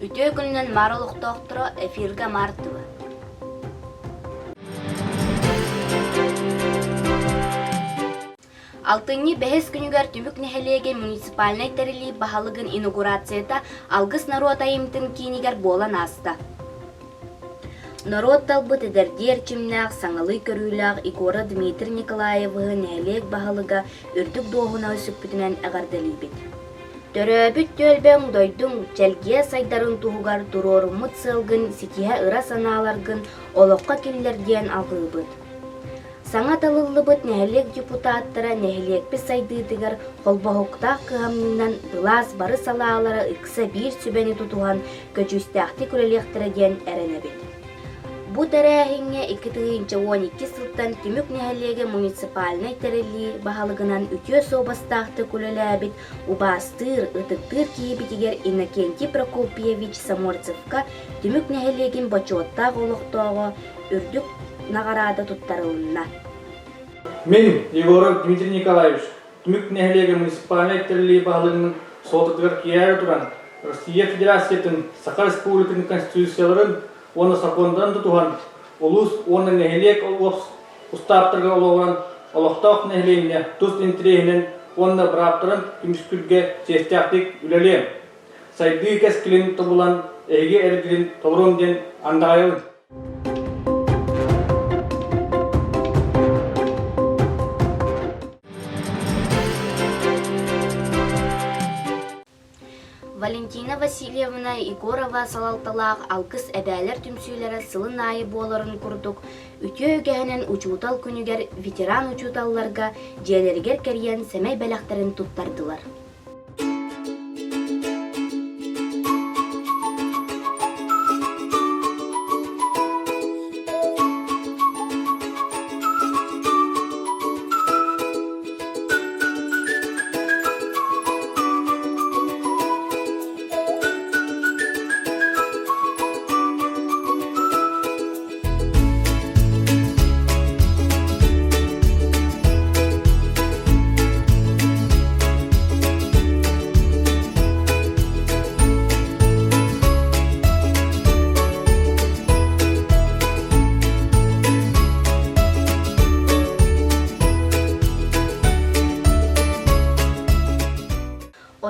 Үтүө күнүнэн Маар олохтоохторо эфиргэ Маар тыла. Алтынньы бэһис күнүгэр Түмүк нэһилиэгэ муниципальнай тэриллии баһылыгын инаугурацията Алгыс норуот айымньытын киинигэр буолан ааста. Норуот талбыт эдэрдии эрчимнээх, саҥалыы көрүүлээх Егора Дмитрий Николаевыһы нэһилиэк баһылыга үрдүк дуоһунаһы сүкпүтүнэн эҕэрдэлиибит. Төрөөбүт түөлбэҥ дойдуҥ чэлгийэ сайдарын туһугар туруоруммут сыалгын ситиһэ ыра санааларгын олоххо киллэр диэн алҕыыбыт. Саҥа талыллыбыт нэһилиэк депутаттара нэһилиэкпит сайдыытыгар холбоһуктаах кыһамньынан былаас бары салаалара ыкса биир сүбэни тутуһан көдьүүстээхтик үлэлиэхтэрэ диэн эрэнэбит. Бу тэрээһиҥҥэ 2012 сылтан Түмүк нэһилиэгэ муниципальнай тэриллии баһылыгынан үтүө суобастаахтык үлэлээбит убаастыыр, ытыктыыр киһибитигэр Иннокентий Прокопьевич Саморцевка Түмүк нэһилиэгин бочуоттаах олохтооҕо үрдүк наҕараада туттарылынна. Мин, Егоров Дмитрий Николаевич, Түмүк нэһилиэгэ муниципальнай тэриллии баһылыгын суотатыгар киирээри туран, Россия Федерациятын, Саха Республикатын Конституцияларын уонна сокуоннарын тутуһан, улуус уонна нэһилиэк устааптарыгар олоҕуран, олохтоох нэһилиэнньэ тус интэриэһинэн уонна бырааптарын көмүскүүргэ чиэстээхтик үлэлиэм. Сайдыы кэскилин тобулан, эһиги эргилин толоруом диэн андаҕайабын. Валентина Васильевна Егорова салалталаах Алгыс эбээлэр түмсүүлэрэ сылын аайы буоларын курдук, үтүө үгэһинэн учуутал күнүгэр ветеран учууталларга дьиэлэригэр кэрийэн сэмэй бэлэхтэрин туттардылар.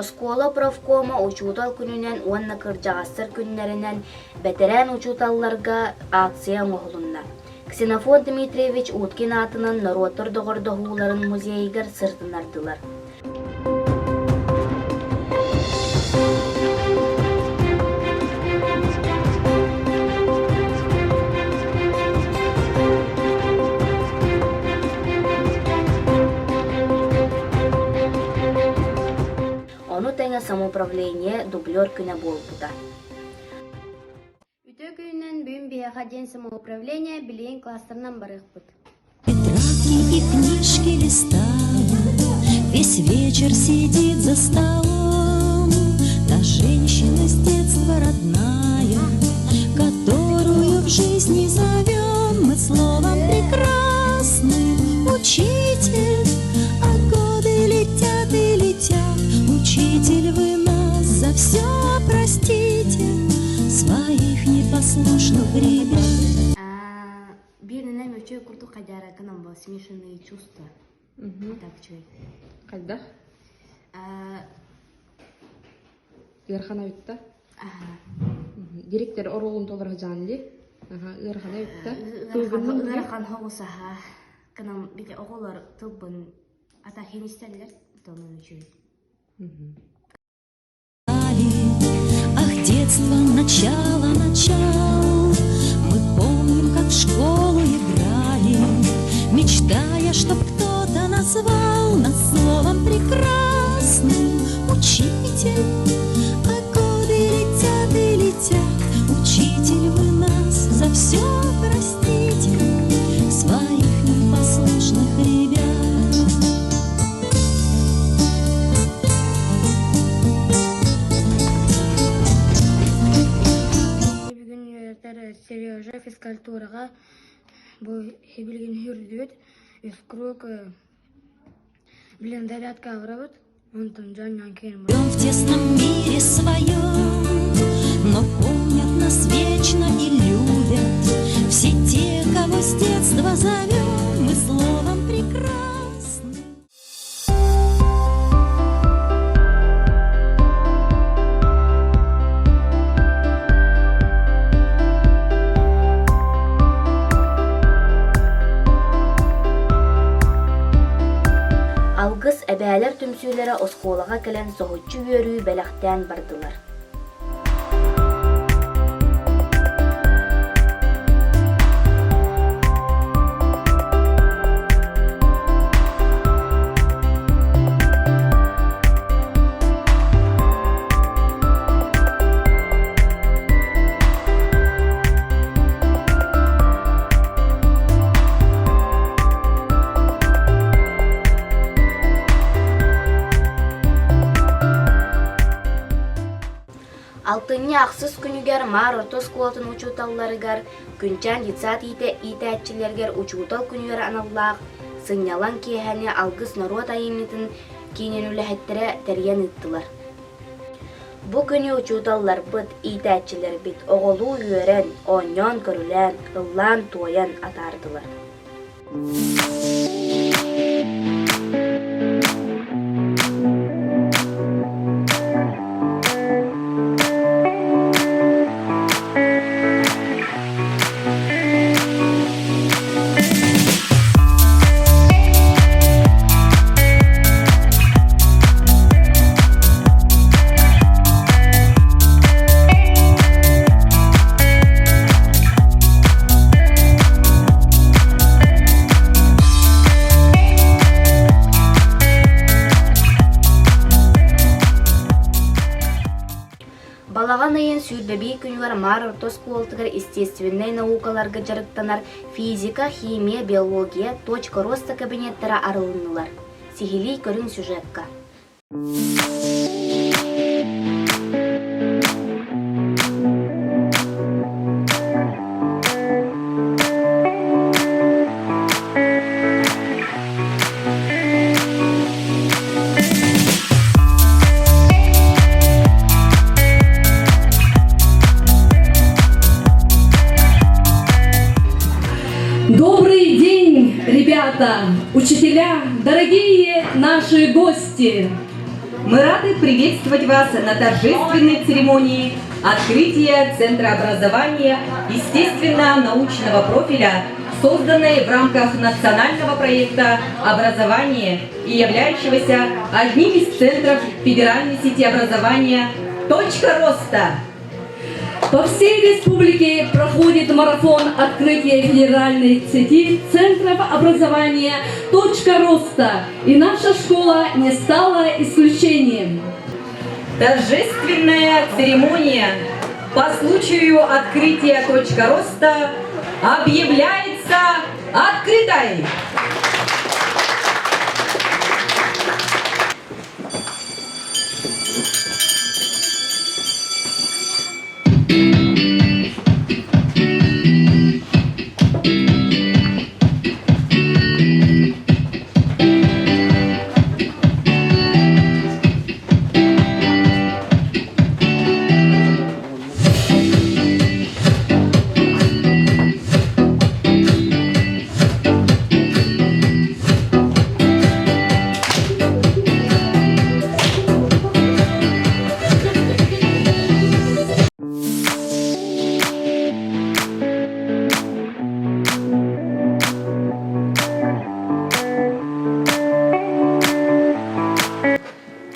Оскуола профкома учуутал күнүнэн уонна кырдьаҕастар күннэринэн бэтэрээн учууталларга акция оҥоһулунна. Ксенофонт Дмитриевич Уткин аатынан норуоттар доҕордоһууларын музейыгар сырытыннардылар. Ону тэҥэ самоуправление дублер күнэ буолбута. Үтүө күнүнэн бүгүн биһиэхэ диэн самоуправление билигин класстарынан барыахпыт. Тетрадки и книжки листала, Весь вечер сидит за столом. Та женщина с детства родная, Которую в жизни зовем мы словом прекрасным Учитель, а годы летят и летят, Учитель, вы нас за все простите, Своих непослушных ребят. Бииринэн үчүгэй курдук хадьааракынан бу смешанные чувства. Так үчүгэй. Хайдах? Ыарахана бүтта? Директор оруолун толоро сылдьаҕын дии? Ыарахана бүтта? Ыарахан соҕус аһа. Кынам бити оҕолор тылбын ата хинистэллэр тонун үчүгэй. Ах, детство, начало, начал. Мы помним, как в школу играли, Мечтая, чтоб кто-то назвал нас словом прекрасным Учитель. А годы летят и летят, Учитель, вы нас за все простите, Своих непослушных ребят. Бүгүн үөрэтэр Сережа физкультураҕа бу билигин үрдүбүт үс круг билигин зарядка абырабыт онтон дьонньоон киирэн В тесном мире своем, но. Эһээлэр түмсүүлэрэ оскуолаҕа кэлэн соһуччу үөрүү бэлэхтээн бардылар. Алтынньы ахсыс күнүгэр Маар орто оскуолатын учууталларыгар Күнчээн детсад иитээччилэригэр учуутал күнүгэр аналлаах сынньалаҥ киэһэни Алгыс норуот айымньытын киинин үлэһиттэрэ тэрийэн ыыттылар. Бу күнү учууталларбыт, иитээччилэрбит оҕолуу үөрэн, оонньоон-көрүлээн, ыллаан-туойан атаардылар. Балаҕан ыйын сүүрбэбии күнүгэр Маар орто оскуолатыгар естественнэй наукаларга дьарыктанар физика, химия, биология, точка роста кабинеттара арылыннылар. Сиһилии көрүҥ сюжекка. Добрый день, ребята, учителя, дорогие наши гости! Мы рады приветствовать вас на торжественной церемонии открытия Центра образования естественно-научного профиля, созданной в рамках национального проекта «Образование» и являющегося одним из центров федеральной сети образования «Точка роста». По всей республике проходит марафон открытия федеральной сети центров образования «Точка роста», и наша школа не стала исключением. Торжественная церемония по случаю открытия «Точка роста» объявляется открытой!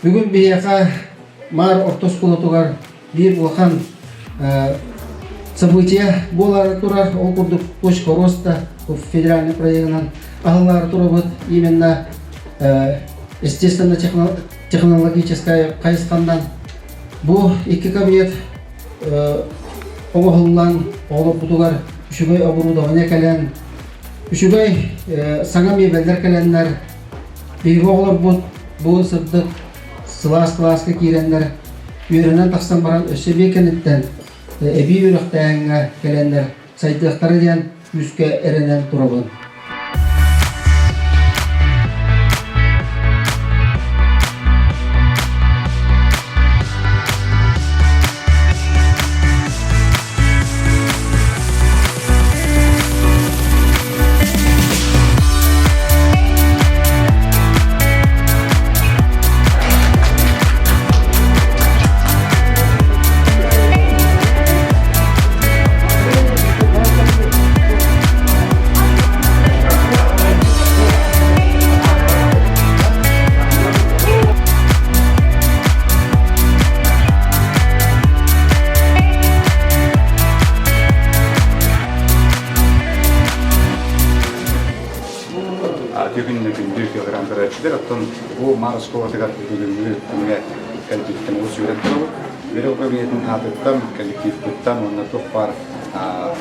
Бүгүн биһиэхэ Маар орто оскуолатыгар биир улахан событие буолаары турар. Ол курдук «Точка роста» федеральный проегынан аһыллаары турабыт. Именно естественно-технологическай хайысхандан бу икки кабинет оҥоһуллан оҕолорбутугар үчүгэй оборудование кэлэн, үчүгэй саҥа миэбэллэр кэлэннэр биһиги оҕолорбут бу сырдык сылаас кылааска киирэннэр үөрэнэн тахсан баран өссө биир кэнниттэн эбии үөрэхтээһиҥҥэ кэлэннэр сайдыахтара диэн күүскэ эрэнэн турабын. Үтүө күнүнэн күндү кыаҕыран көрөөччүлэр, оттон бу Маар оскуолатыгар бүгүҥҥү күҥҥэ кэлбиттэн олус үөрэн турабыт. Үөрэх управлениетын аатыттан, коллективпыттан уонна туох баар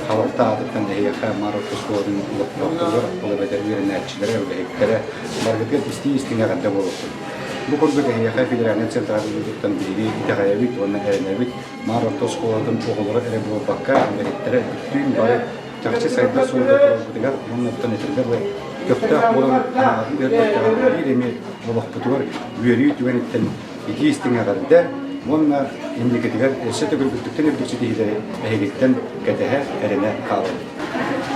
халалта аатыттан эһиэхэ Маар орто оскуолатын олохтоохторугар, ол эбэтэр үөрэнээччилэрэ, үлэһиттэрэ барыгытыгар истиҥ-истиҥ эҕэрдэ буолуохтун. Бу курдук эһиэхэ федеральнай централизациятыттан биһиги итэҕэйэбит уонна эрэнэбит. Маар орто оскуолатын оҕолоро эрэ буолбакка, үлэһиттэрэ бүттүүн бары чахчы сайдар суолга турарбытыгар уонна оттон этэргэ дылы көхтөөх буолан анаатын үөрбэккэҕэ биир эмиэ олохпутугар үөрүү түгэниттэн итии истиҥ эҕэрдэ уонна инникитигэр өссө төгүл үрдүктэн үрдүк ситиһиилэри эһигиттэн кэтэһэ, эрэнэ хаалабыт.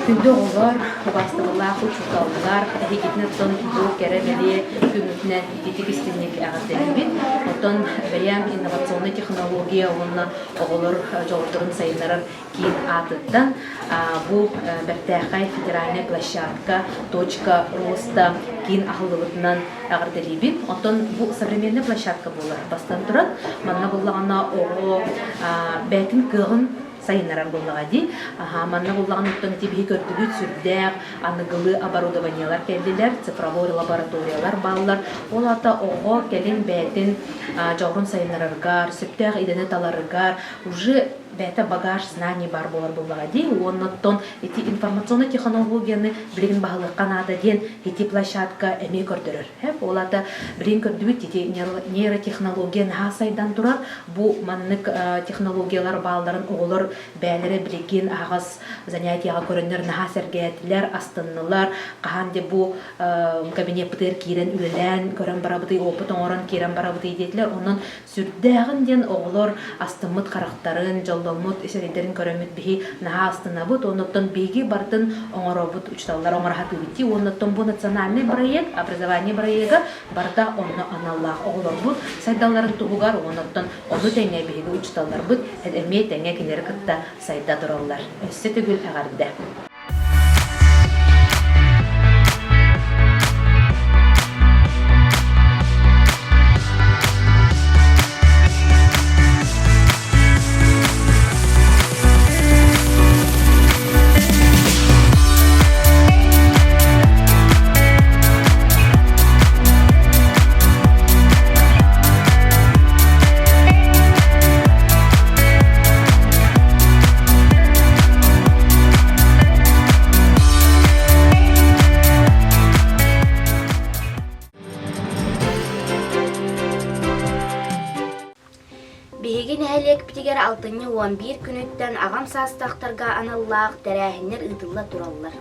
Күндү оҕолор, убаастабыллаах учууталлар, эһигитин оттон бу кэрэ-бэлиэ күҥҥүтүнэн ититик истиҥник эҕэрдэлиибит. Оттон бэйэм инновационнай технология уонна оҕолор дьоҕурдарын сайыннарар киин аатыттан бу бэртээхэй федеральнай площадка «Точка роста» киин аһыллыбытынан эҕэрдэлиибин. Оттон бу современная площадка буолар. Бастан туран, манна буллаҕына оҕо бэйэтин кыаҕын сайыннарар буоллаҕа дии. Манна буллаҕына оттон ити биһи көрдүбүт сүрдээх аныгылыы оборудованиелар кэллилэр, цифровой лабораториялар бааллар. Ол аата оҕо кэлин бэйэтин дьоҕурун сайыннарарыгар, сөптөөх идэни таларыгар уже бэйэтэ багаж знаний баар буолар буоллаҕа дии уонна оттон ити информационнай технологияны билигин баһылыахха наада диэн ити площадка эмиэ көрдөрөр. Ол аата билигин көрдүбүт ити нейротехнология наһаа сайдан турар. Бу маннык технологиялар баалларын оҕолор бэйэлэрэ билигин аһаҕас занятияҕа көрөннөр наһаа сэргээтилэр, астыннылар. Хаһан де бу кабинеппытыгар киирэн үлэлээн көрөн барабытый, опыт оҥорон киирэн барабытый диэтилэр. Онон Сүрдээҕин диэн оҕолор астыммыт харахтарын, дьолломмут сирэйдэрин көрөммүт биһи наһаа астынабыт. Оннуттан биһиги барытын оҥоробут, учууталлар оҥоро сатыыбыт дии. Уоннуттан бу национальный проект, образование проега барыта онно аналлаах оҕолорбут сайдалларын туһугар, уоннуттан ону тэҥэ биһиги учууталларбыт эмиэ тэҥэ кинилэри кытта сайда тураллар. Өссө төгүл эҕэрдэ! Биһиги нэһилиэкпитигэр алтынньы 11 күнүттэн аҕам саастаахтарга аналлаах тэрээһиннэр ыытылла тураллар.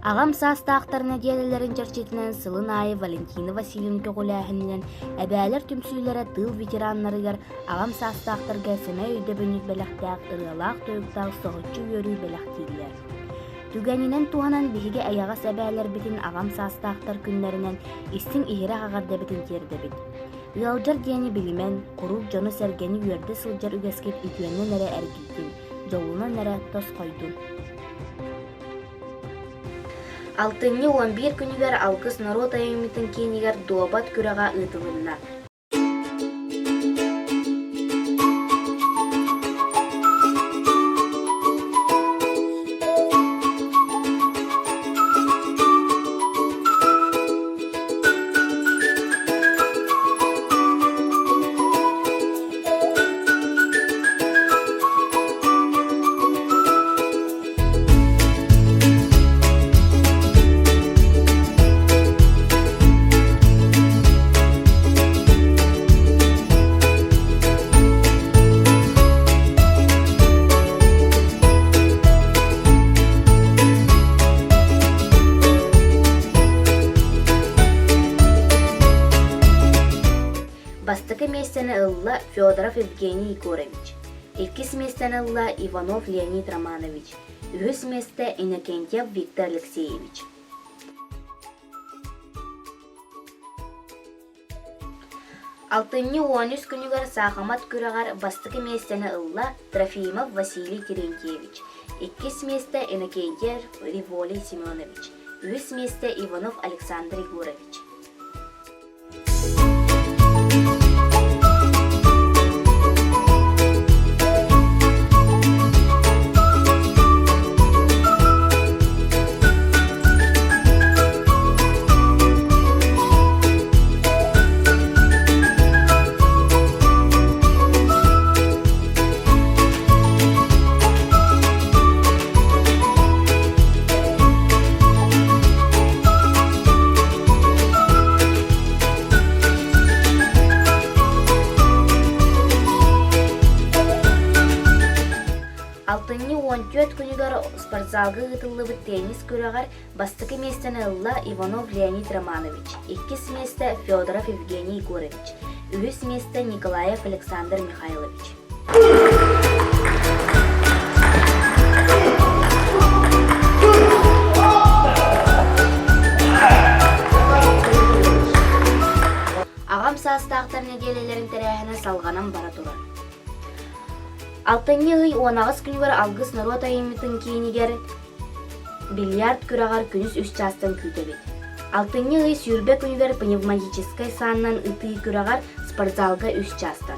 Аҕам саастаахтар нэдиэлэлэрин чэрчитинэн сылын аайы Валентина Васильевна көҕүлээһининэн эбээлэр түмсүүлэрэ тыыл ветераннарыгар аҕам саастаахтарга сэмэй өйдөбүнньүк бэлэхтээх ырыалаах-тойуктаах соһуччу үөрүү бэлэхтииллэр. Түгэнинэн туһанан биһиги эйэҕэс эбээлэрбитин аҕам саастаахтар күннэринэн истиҥ-иһирэх эҕэрдэбитин тиэрдэбит. Ыалдьар диэни билимэн, куруук дьону-сэргэни үөрдэ сылдьар үгэскит үтүөнэн эрэ эргийдин, дьолунан эрэ тосхойдун. Алтынньы 11 күнүгэр Алгыс норуот айымньытын киинигэр дуобат күрэҕэ ыытылынна. Бастакы миэстэни ылла Федоров Евгений Егорович. Иккис миэстэни ылла Иванов Леонид Романович. Үһүс миэстэ Иннокентьев Виктор Алексеевич. Алтынньы 13 күнүгэр саахымат күрэҕэр бастакы миэстэни ылла Трофимов Василий Терентьевич, иккис миэстэ Иннокентьев Револий Семенович, үһүс миэстэ Иванов Александр Егорович. Алтынньы 14 күнүгэр спортзалга ыытыллыбыт теннис күрэҕэр бастакы миэстэни ылла Иванов Леонид Романович, иккис миэстэ Федоров Евгений Егорович, үһүс миэстэ Николаев Александр Михайлович. Аҕам саастаахтар нэдиэлэлэрин тэрээһинэ салҕанан бара турар. Алтынньы ый 18 күнүгэр Алгыс норуот айымньытын киинигэр бильярд күрэҕэр күнүс үс чаастан күүтэбит. Алтынньы ый 20 күнүгэр пневматическай сааннан ытыы күрэҕэр спортзалга үс чаастан.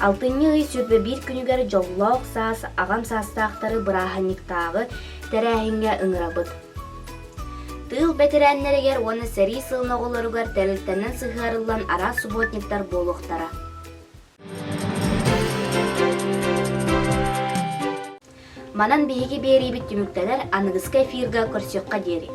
Алтынньы ый 21 күнүгэр дьоллоох саас аҕам саастаахтары бырааһынньыктааҕы тэрээһиҥҥэ ыҥырабыт. Тыыл бэтэрээннэригэр уонна сэрии сылын оҕолоругар тэрилтэнэн сыһыарыллан араас субботниктар буолуохтара. Манан биһиги биэриибит түмүктэнэр аныгыскы эфирга көрсүөххэ диэри.